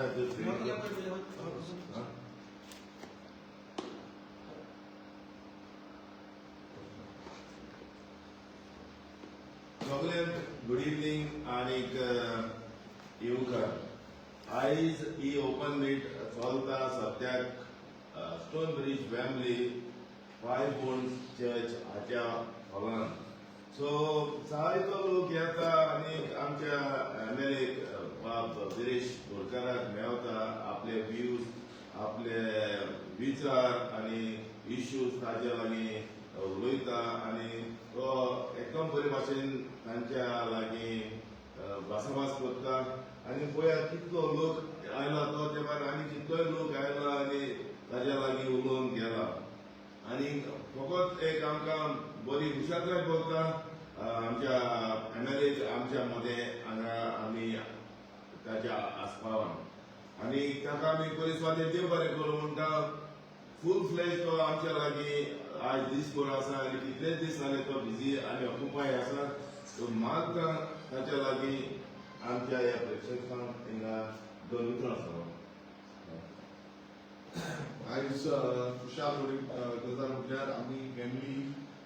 हा? सगळ्यांक good evening आनीक येवकार. आयज ही ओपन मीट चलता सद्याक stone bridge, Wembley, five bones church हाच्या हॉलान. सो जायतो लोक येता आनी आमच्या एमएलए बाब विरेश बोरकाराक मेवता, आपले व्यूज, आपले विचार आनी इश्यूज ताजे लागीं उलयता आनी तो एकदम बरे भाशेन तांच्या लागीं भासाभास करता. आनी पळया कितलो लोक आयला तो ते भायर आनी कितलोय लोक आयला आनी ताज्या लागीं उलोवन गेला. आनी फकत एक आमकां बरी खुशालकाय भोगता, आमच्या एमएलए आमच्या मदें हांगा आमी ताच्या आस्पावान आनी ताका आमी पयलीं सुवातेर देव बरें करूं म्हणटा. फूल फ्लॅज तो आमच्या लागीं आयज दीसभर आसा आनी कितले दीस जाले तो बिजी आनी ऑक्युपाय आसा. सो मागता ताच्या लागीं आमच्या ह्या प्रेक्षकांक हिंगा दोन उतरां सांगो. आयज खुशाल थोडी गजाल म्हटल्यार आमी वेम्बली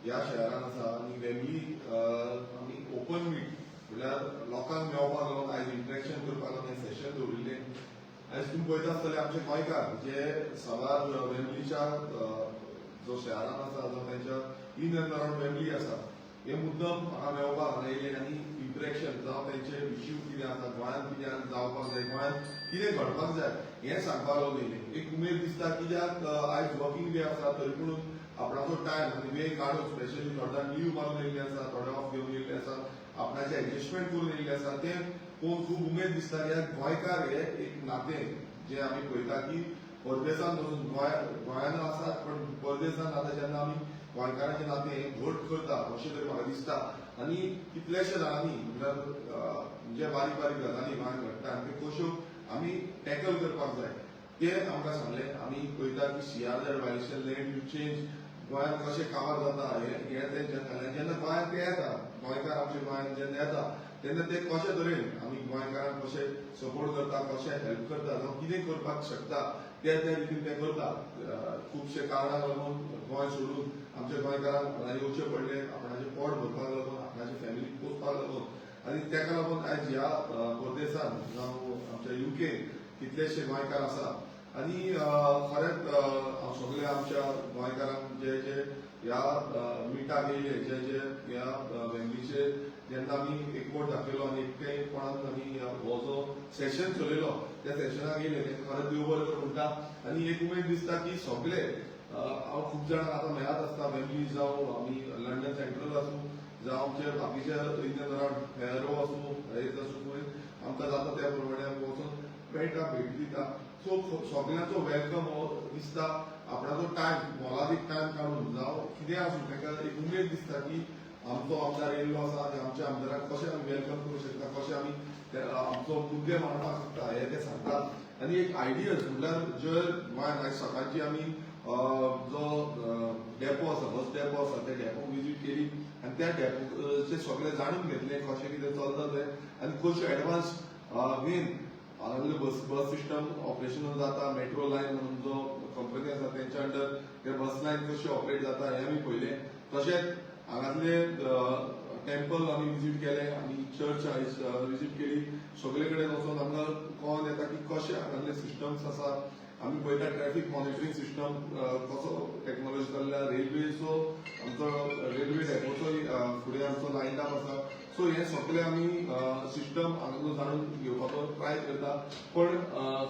ह्या शहरान आसा आनी वेम्बली आमी ओपन मीट म्हटल्यार लोकांक मेळपाक लागून, आयज इंटरेक्शन करपाक लागून हें सेशन दवरिल्लें. आयज तुमी पळयता आसतले, आमचे गोंयकार जे साबार वेम्बलीच्या जो शहरान आसा जावं तेंच्या इन अँड अराउंड वेम्बली आसा, हे मुद्दम हांगा मेळपाक हांगा येयले आनी इंटरेक्शन जावं तेंचे इश्यू कितें आसा, गोंयांत कितें जावपाक जाय, गोंयांत कितें घडपाक जाय हें सांगपाक लागून येयले. एक उमेद दिसता कित्याक आयज वर्किंग डे आसा तरी पूण आपणाचो टायम आनी वेळ काडून, स्पेशली थोडे जाण लीव मारून येयल्ले आसा, थोडे ऑफ घेवन येयल्ले आसा, आपणाचे एडजस्टमेंट करून येयल्ले आसा, तें पळोवन खूब उमेद दिसता. कित्याक गोंयकार हे एक नातें जें आमी पळयता की परदेसान वचून गोंय गोंयान आसात, पण परदेसान आतां जेन्ना आमी गोंयकारांचें नातें हें घट करता अशें तरी म्हाका दिसता. आनी कितल्याश्या जाणांनी म्हटल्यार जे बारीक बारीक गजाली गोंयांत घडटा आनी त्यो कश्यो आमी टॅकल करपाक जाय ते आमकां सांगलें. आमी पळयता की CRZ violation, land use change गोंयांत कशें काबार जाता हें तेंच्यान सांगलें. जेन्ना गोंयांत ते येता, गोंयकार आमच्या गोंयांत जेन्ना येता तेन्ना ते कशे तरेन आमी गोंयकारांक कशे सपोर्ट करता, कशे हेल्प करता जावं कितें करपाक शकता ते त्या रितीन ते करता. खुबशे कारणांक लागून गोंय सोडून आमच्या गोंयकारांक हांगा येवचें पडलें, आपणाचें पोट भरपाक लागून, आपणाचे फॅमिलीक पोसपाक लागून. आनी तेका लागून आयज ह्या परदेसांत जावं आमच्या युके कितलेशे गोंयकार आसा. आनी खरेंच हांव सगळे आमच्या गोंयकारांक जे जे ह्या मिटाक येयले, जे जे ह्या वेम्बलीचे जेन्ना आमी एकवट दाखयलो आनी एकटेपणान आमी हो जो सेशन चलयलो त्या सेशनाक येयले, तेंकां खरेंच देव बरें करूं म्हणटा. आनी एक उमेद दिसता की सगळे हांव खूब जाणांक आतां मेळत आसता, वेम्बली जावं, आमी लंडन सेंट्रल आसूं, जावं आमचे बाकीचे इंडियन अराउंड हॅरो आसूं, हेच आसूं, खंय आमकां जाता त्या प्रमाणे आमी वचून मेळटा, भेट दिता. सो सगल्यांचो welcome हो दिसता. आपणाचो टायम, मोलादीक टायम काडून जावं कितें आसूं, ताका एक उमेद दिसता की आमचो आमदार येयल्लो आसा आनी आमच्या आमदाराक कशें आमी welcome करूंक शकता, कशें आमी आमचो मुद्दे मांडपाक शकता हे ते सांगतात. आनी एक आयडियज म्हटल्यार जे गोंयांत आयज सकाळची आमी जो डेपो आसा, बस डेपो आसा, त्या डेपो विजीट केली आनी त्या डेपोचे सगळे जाणून घेतले कशें कितें चलता तें आनी कश्यो एडवान्स वेन हांगासरले बस बस सिस्टम ऑपरेशनल जाता. मेट्रो लायन म्हणून जो कंपनी आसा तेंच्या अंडर ते बस लायन कशी ऑपरेट जाता हें आमी पळयलें. तशेंच हांगासले टेम्पल आमी विजीट केले, आमी चर्च विजीट केली. सगळे कडेन वचून आमकां कळोन येता की कशे हांगासले सिस्टम्स आसा. आमी पळयता ट्रॅफिक मॉनिटरींग सिस्टम कसो टॅक्नॉलॉजी चल्ल्या, रेल्वेचो आमचो रेल्वे डेपोचो फुडें आमचो लायन अप आसा. सो हे सगळे आमी सिस्टम हांगा जाणून घेवपाचो ट्राय करता. पण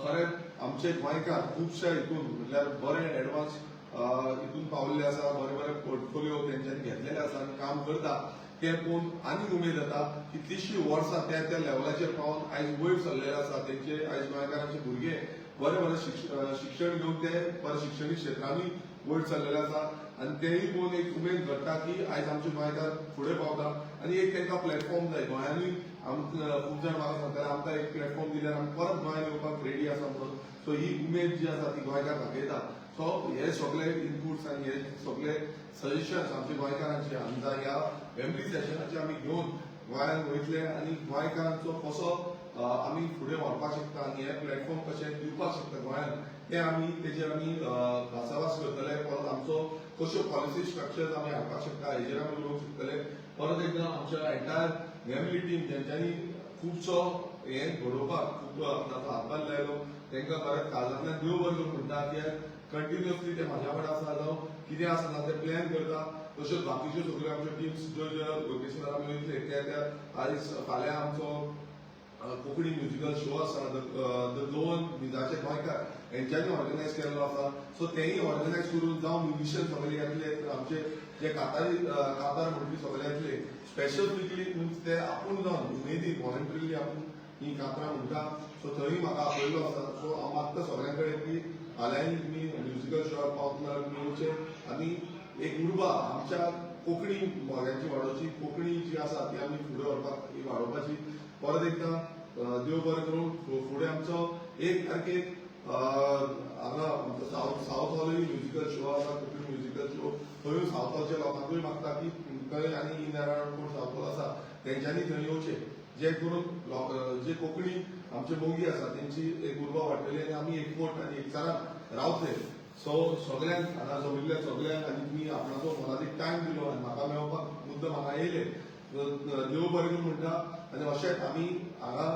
खरेंच आमचे गोंयकार खुबश्या हितून म्हटल्यार बरे एडवान्स हितून पावल्ले आसा, बरे बरे पोर्टफोलिओ तेंच्यांनी घेतलेले आसा आनी काम करता ते पळोवन आनीक उमेद येता. कितलींशीं वर्सां त्या त्या लेवलाचेर पावन आयज वयर सरलेले आसा. तेंचे आयज गोंयकारांचे भुरगे बरे बरे शिक्षण घेवन ते बरे शिक्षणीक क्षेत्रांनी वयर सरलेले आसा आनी तेय पळोवन एक उमेद घडटा की आयज आमचे गोंयकार फुडें पावता आनी एक तांकां प्लॅटफॉर्म जाय. गोंयांनी आमकां खूब जाण म्हाका सांगताले, आमकां एक प्लॅटफॉर्म दिल्यार आमी परत गोंयांत येवपाक रेडी आसा म्हणून. सो ही उमेद जी आसा ती गोंयकार दाखयता. सो हे सगळे इनपुट्स आनी हे सगळे सजेशन्स आमचे गोंयकारांचे आमदार ह्या वेम्बली सेशनाचे आमी घेवन गोंयांत वयतले आनी गोंयकारांचो कसो आमी फुडें व्हरपाक शकता आनी हे प्लॅटफॉर्म कशें दिवपाक शकता गोंयांत ते आमी तेजेर आमी भासाभास करतले. परत आमचो कश्यो पॉलिसी स्ट्रक्चर्स आमी हाडपाक शकता हेजेर आमी उलोवंक शकतले. परत एकदां आमच्या एंटायर फॅमिली टीम जेंच्यांनी खुबसो हें घडोवपाक खूब ताचो हातभार लायलो तांकां खरें काळजांतल्यान देव बरें करूं म्हणटा. कित्याक कंटिन्युअसली ते म्हाज्या वांगडा आसा जावं कितें आसा जाल्यार ते प्लॅन करता. तश्योच बाकीच्यो सगळ्यो आमच्यो टिम्स ज्यो ज्यो लोकेशनार आमी वयतले त्या त्या आयज फाल्यां आमचो कोंकणी म्युजिकल शो आसा, the Goan मिजाचे गोंयकार हेंच्यांनी ऑर्गनायज केल्लो आसा. सो तेंय ऑर्गनायज करून जावं म्युजिशियन सगळे येतले तर आमचे जे कातारी कातार म्हणपी सगळे येतले स्पेसिफिकली मिन्स ते आपूण जावन उमेदी वॉलंटरीली आपूण ही कातरां म्हणटा. सो थंय म्हाका आपयल्लो आसा. सो हांव मागता सगळ्यां कडेन की फाल्यांय तुमी म्युजिकल शोआर पावतना जाल्यार तुमी येवचे आनी एक उर्बा आमच्या कोंकणी मोग्यांची वाडोवची, कोंकणी जी आसा ती आमी फुडें व्हरपाक ही वाडोवपाची. परत एकदां देव बरें करूं. फुडें आमचो 1 तारखेक हांगा आमचो सावथ हॉलूय म्युजिकल शो आसा, कोंकणी म्युजिकल शो. थंय सावथ हॉलच्या लोकांकूय मागता की थंय आनी इन अरावंड कोण सावथ हॉल आसा तेंच्यांनी थंय येवचें, जे करून जे कोंकणी आमचे मोगी आसा तेंची एक उर्बा वाडटली आनी आमी एकवट आनी एकचारान रावतले. सो सगळ्यांक हांगा जमिल्ल्या सगळ्यांक आनी तुमी आपणाचो मोलादीक टायम दिलो आनी म्हाका मेळपाक मुद्दम हांगा येयले, देव बरें करूं म्हणटा. आनी अशेंच आमी हांगा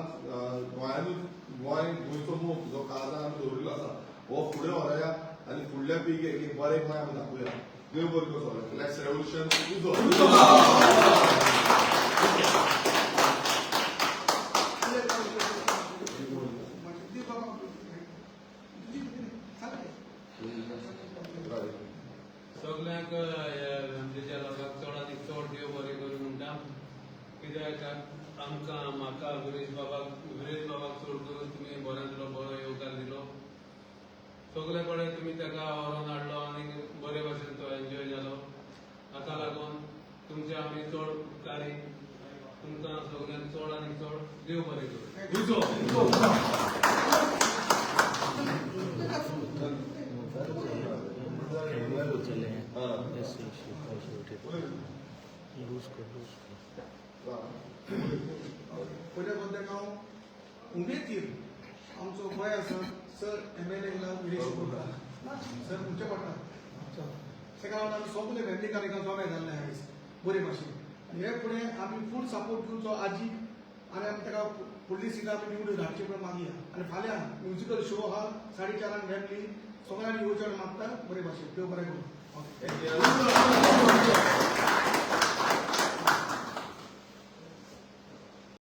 गोंयानूच गोंय गोंयचो मोग जो काळजान आमी दवरिल्लो आसा हो फुडें व्हरया आनी फुडल्या पिळगेक एक बरें गोंय आमी दाखोवया. देव बरें करूं सगळ्यांक. फ्लॅक्स रेव्होल्युशन उजो. सगल्यांक ह्या फॅमिलीच्या लोकांक चड आनी चड देव बरें करूं म्हणटा. कित्याक आमकां म्हाका विरेश बाबाक चड करून तुमी बऱ्यांतलो बरो येवकार दिलो. सगळे कडेन तुमी ताका व्हरोन हाडलो आनी बरे भाशेन तो एन्जॉय जालो. हाका लागून तुमचे आमी चड उपकारी. तुमकां सगल्यांक चड आनी चड देव बरें करूं. उजो. चले हैं. हाँ. ऐसे ऐसे ऐसे उठे, लूज कर, लूज कर. पयल्या कोणत्या हांव उमेदीर आमचो गोंय आसा sir MLA Viresh Borkar sir तुमच्या पडटा. ताका लागून आमी सगळे फॅमिली कार्यक्रम जमे जाल्ले आयज बरे भाशेन आनी हे फुडें आमी फूल सपोर्ट दिवचो आजीक आनी आमी ताका फुडली सिटां आमी निवडून धाडची म्हणून मागया. आनी फाल्यां म्युजिकल शो आहा 4:30 फॅमिली सगळ्यांनी येवचें मागता. बरे भाशेन देव बरें करूं. Thank you.